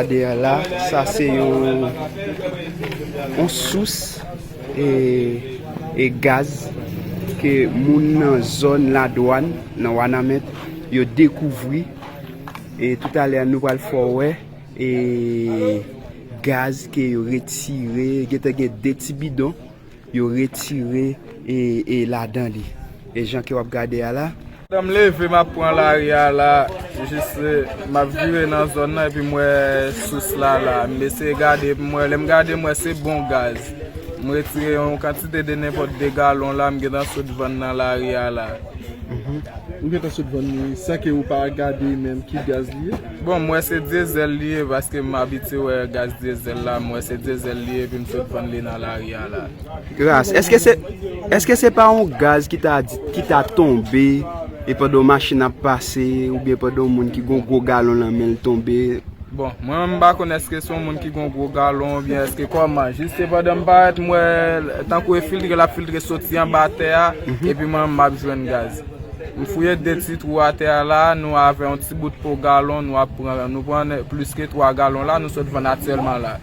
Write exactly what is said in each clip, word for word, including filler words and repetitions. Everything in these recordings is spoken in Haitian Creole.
Gade a la, sa se yon, yon sous e, e gaz ke moun nan zòn Ladwàn, nan Wanament, yo dekouvri. E toutalè a nou pral fè w wè e gaz ke yo retire, gentan gen de ti bidon yo retire e, e ladan li. E jan ke w ap gade a la. Lè m leve, m ap pran lari a la, jis, e, m ap vire nan zòn nan, epi m wè sous la la. M eseye gade, epi m wè, lè m gade, m wè se bon gaz. M retire yon kantite de nenpòt de galon la, m gentan sot vann nan lari a la. Mhm. Ou gentan sot vann li san ke ou pa gade menm ki gaz li ye? Bon, m wè se dyezèl li ye, paske m abitye wè gaz dyezèl la, m wè se dyezèl li ye, epi m sot vann li nan lari a la. Ras, èske se, èske se pa yon gaz ki ta di, ki ta tonbe, e pandan yon machin ap pase, oubyen pandan yon moun ki gon gwo galon nan men l tonbe? Bon, mwen menm m pa konn èske se yon moun ki gon gwo galon oubyen èske kòman. Jis se pandan m parèt, m wè tankou e filtre l ap filtre soti anba tè a, epi mwen menm m ap jwenn gaz. M fouye de ti twou atè a la, nou avè yon ti bout po galon, nou ap pran, nou pran plis ke twa galon la, nou sot vann aktyèlman la.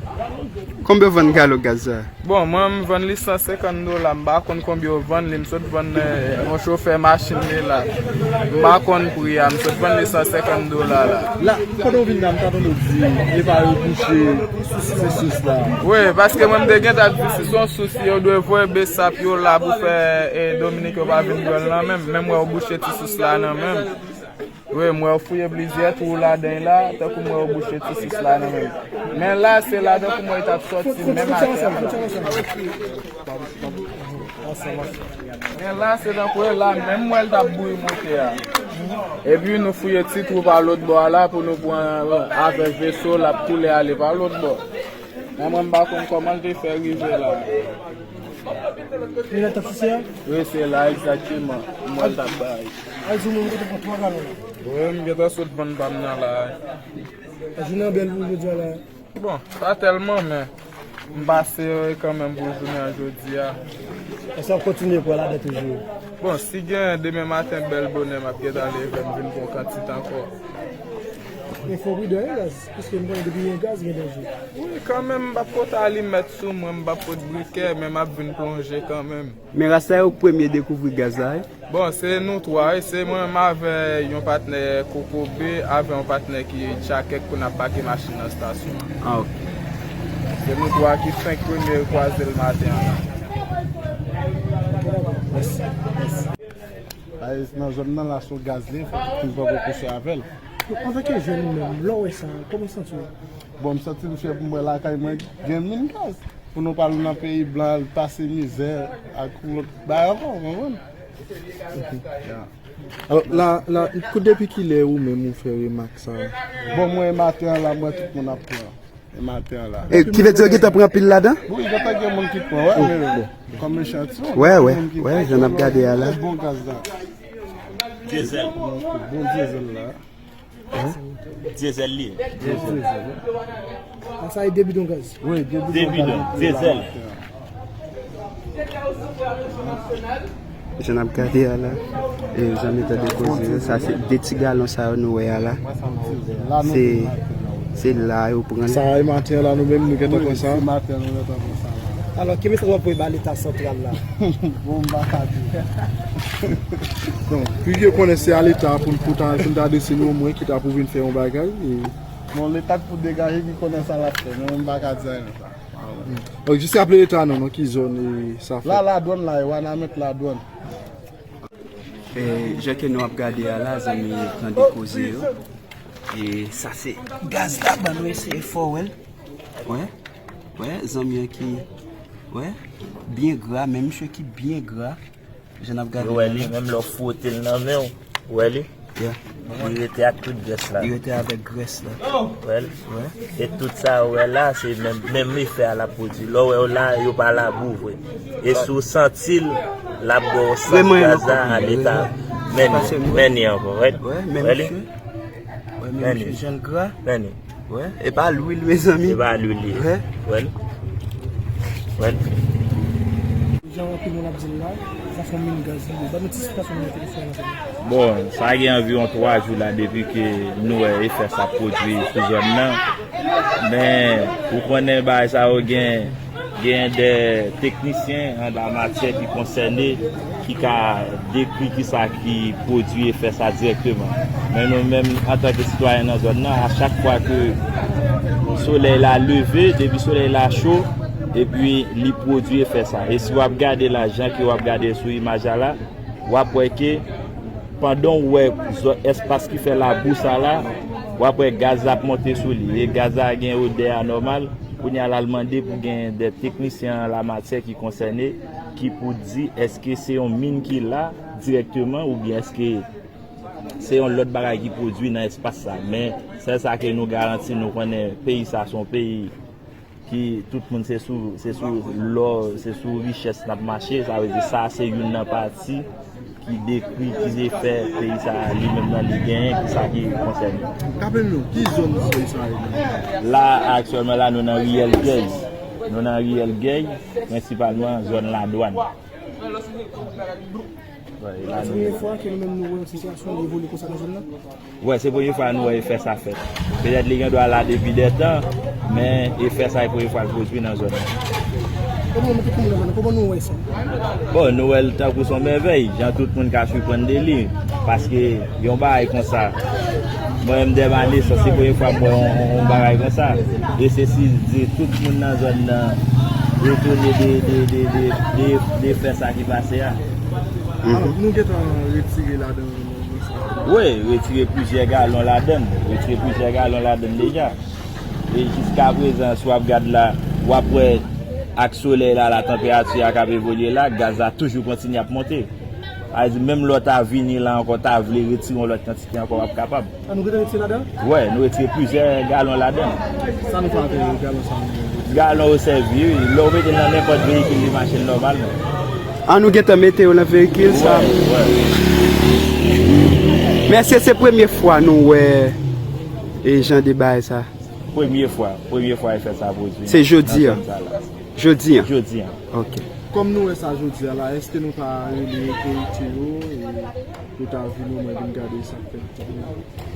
Konbyen w vann galon gaz sa? Bon, mwen, m vann li san senkant dola, m pa konn konbyen yo vann li, m sot vann, eh, yon chofè machin li la. M pa konn pri a, m sot vann li san senkant dola la. La, pandan w vin la, m ta tande w di, e pa yo bouche ti sous la. Wi, paske mwen, m te gentan di, si se yon sous, yo dwe voye besap yo la pou fè, eh, Dominik yo pa vin pran l nan men m, men m wè yo bouche ti sous la nan men m. Wi, m wè yo fouye plizyè twou ladan l la, tankou m wè yo bouche ti sous la nan men l. Men la, se la tankou m wè l t ap soti menm atè a la. Men la, se tankou e la menm m wè l t ap bouyi moutè a. Epi nou fouye ti twou pa lòt bò a la pou nou pran avèk veso, l ap koule ale pa lòt bò. Men mwen, m pa konn kòman l te fè rive la. Li nan tèt sisi a? Wi, se la egzakteman. Mwen, l t ap bay. Al di w menm ou te pran twa galon la. Wi, m gentan sot vann pa m nan la. Jounen an bèl pou ou jodi a la? Bon, pa tèlman, men m pase kanmenm pou jounen an jodi a. Èske w ap kontinye pran ladan toujou? Bon, si gen demen maten bèl bonè, m ap gentan leve, m vin pran kantite ankò. Men fò w pridan, wi, gaz, piske m konnen depi gen gaz, gen danje. Wi, kanmenm, m p ap pot alimèt sou mwen, m p ap pot brikè, men m ap vin plonje kanmenm. Men ras sa yo k premye dekouvri gaz la, wi. Bon, se nou twa, wi, se mwen menm avè yon patnè Kokobe, avè yon patnè ki Tchakèk pou n ap pake machin nan estasyon an. Ah, ok. Se nou twa ki fenk premye kwaze l maten an la. Mèsi, mèsi. Ay, nan zòn nan la, se yon gaz li ye, fòk nou poko kouche avè l. Antanke jèn ou menm, lè w wè sa, kòman w santi w? Bon, m santi m fyè pou m wè lakay mwen gen min gaz. Pou nou pa al nan peyi blan, al pase mizè ak lòt bagay ankò, w konprann? Ya. Alò, la, la, kou depi kilè ou menm ou fè remak sa a? Bon, mwen, e maten an la, m wè tout moun ap pran. E maten an la. E ki vle di yo gentan pran pil ladan? Wi, gentan gen moun ki pran, wè, men kòm echantiyon, wè, wè, gen moun ki wè, pran, jan n ap gade a la. Bon gaz la. Dyezèl. Bon dyezèl la. Dyezèl li ye. Dyezèl. Sa e de bidon gaz. Wi, de bidon. De bidon gaz, dyezèl. Jan n ap gade a la, e jan n tande koze yo, sa se de ti galon sa yo nou wè a la. Se, se la yo pran l. Sa e maten an la nou menm nou gentan pran sa. Wi, se maten an nou gentan pran sa. Alò, ki mesaj w ap voye ba Leta santral la? Bon, m pa ka di. Bon, pi ke konnen se a Leta pou, pou ta, pou ta deside omwen ki ta pou vin fè yon bagay. E bon, Leta k pou degaje ki konnen sa l ap fè, men mwen m pa ka di anyen sa. Donk, jis raple Leta non, nan ki zòn e sa fèt? La, Ladwàn la, e Wanament Ladwàn. E, jan ke nou ap gade a la, zanmi, tande koze yo. E sa se gaz la, ban nou eseye fè w wè l. Wè, wè, zanmi an ki, wè, byen gra, men misye ki byen gra. Jan n ap gade la. Ou wè li, menm lè w fwote l nan men w, ou wè li? Yeah. Li rete ak tout grès la. Li rete avèk grès la. Wè l? Wè. E tout sa ou wè la, se menm, menm efè a l ap pwodui. Lè w wè yo la, yo pa labou vre. E si w santi l, l ap ba w sant gaz la a Leta. Men li, men li ankò, wè l? Wè li? Wè, men misye jan l gra. Men li. Wè, e pa lwil, mezanmi. E pa lwil li ye. Wè. Wè l. Wè l. Jan anpil moun ap di l la, sa se yon min gaz li ye. Ban nou ti sitiyasyon nan telefòn nan. Bon, sa gen anviwon twa jou la depi ke nou wè efè sa pwodui sou zòn nan. Men, ou konnen bagay sa yo gen, gen de teknisyen an la matyè ki konsène, ki ka dekri kisa ki pwodui efè sa dirèkteman. Men nou menm, antanke sitwayen nan zòn nan, a chak fwa ke solèy la leve, depi solèy la cho, epi li pwodui efè sa. E si w ap gade la, jan ke w ap gade sou imaj la la, w ap wè ke pandan w wè zò-, espas ki fè labou sa la, w ap wè gaz la ap monte sou li. E gaz la gen odè anòmal. Kounye a la, l mande pou gen de teknisyen an la matyè ki konsène, ki pou di èske se yon min ki la dirèkteman oubyen èske se yon lòt bagay ki pwodui nan espas sa. Men sèl sa ke nou garanti, nou konnen peyi sa se yon peyi ki tout moun se sou, se sou lò, se sou richès n ap mache. Sa vle di sa se youn nan pati ki dekri ki efè peyi sa li menm nan li genyen, ki sa ki konsène. Raple nou, ki zòn peyi sa ye la? La, aktyèlman la, nou nan Riyèl Gèy. Nou nan Riyèl Gèy, prensipalman zòn Ladwàn. Wè, e la nou ye. Se premye fwa ke nou menm nou wè yon sitiyasyon evolye konsa nan zòn nan? Wè, se premye fwa nou wè efè sa fèt. Petèt li gen dwa la depi dè tan, men efè sa e premye fwa l pwodui nan zòn nan. Kòman nou te konnen nan zòn nan? Kòman nou wè sa? Bon, nou wè l tankou se yon mèvèy, jan tout moun ka siprann de li. Paske yon bagay konsa, mwen menm dè ma nesans, se premye fwa m wè yon, yon, yon bagay konsa. E se si di tout moun nan zòn nan etone de, de, de, de, de, de fè sa ki pase a. Alò, nou gentan retire ladan. Wi, retire plizyè galon ladan l. Retire plizyè galon ladan l deja. E jiskaprezan, si w ap gad la, w ap wè ak solèy la, la tanperati a k ap evolye la, gaz la toujou kontinye ap monte. Sa vle di, menm lè w ta vini la ankò, ta vle retire yon lòt kantite ankò, w ap kapab. A, nou gentan retire ladan? Wi, nou retire plizyè galon ladan. Sa nou fè avèk galon sa a? Galon yo sèvi, wi. Lè w mete l nan nenpòt veyikil, li mache nòmalman. A, nou gentan mete yo nan veyikil sa. Wè, wè. Men èske se premye fwa nou wè e jan de bagay sa? Premye fwa, premye fwa efè sa pwodui. Se jodi a? Nan zòn sa la. Jodi a? Jodi a. Ok. Kòm nou wè sa jodi a la, èske nou ta rele otorite yo e yo ta vin omwen vin gade sa k fèt?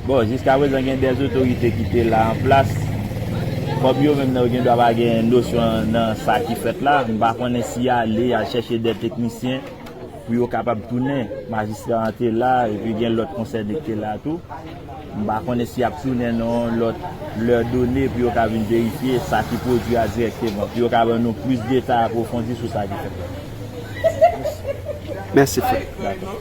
Bon, jiskaprezan gen dè otorite ki te la an plas. Kòm yo menm nan yo gen dwa pa gen nosyon nan sa ki fèt la, m pa konnen si y ale, y al chèche dè teknisyen pou yo kapab tounen. Majistra an te la, epi gen lòt konsène ki te la tou. M pa konnen si y ap tounen nan yon lòt lè done pou yo ka vin verifye sa ki pwodui a dirèkteman, pou yo ka ban nou plis detay apwofondi sou sa ki fèt la. Mèsi, frè. Dakò.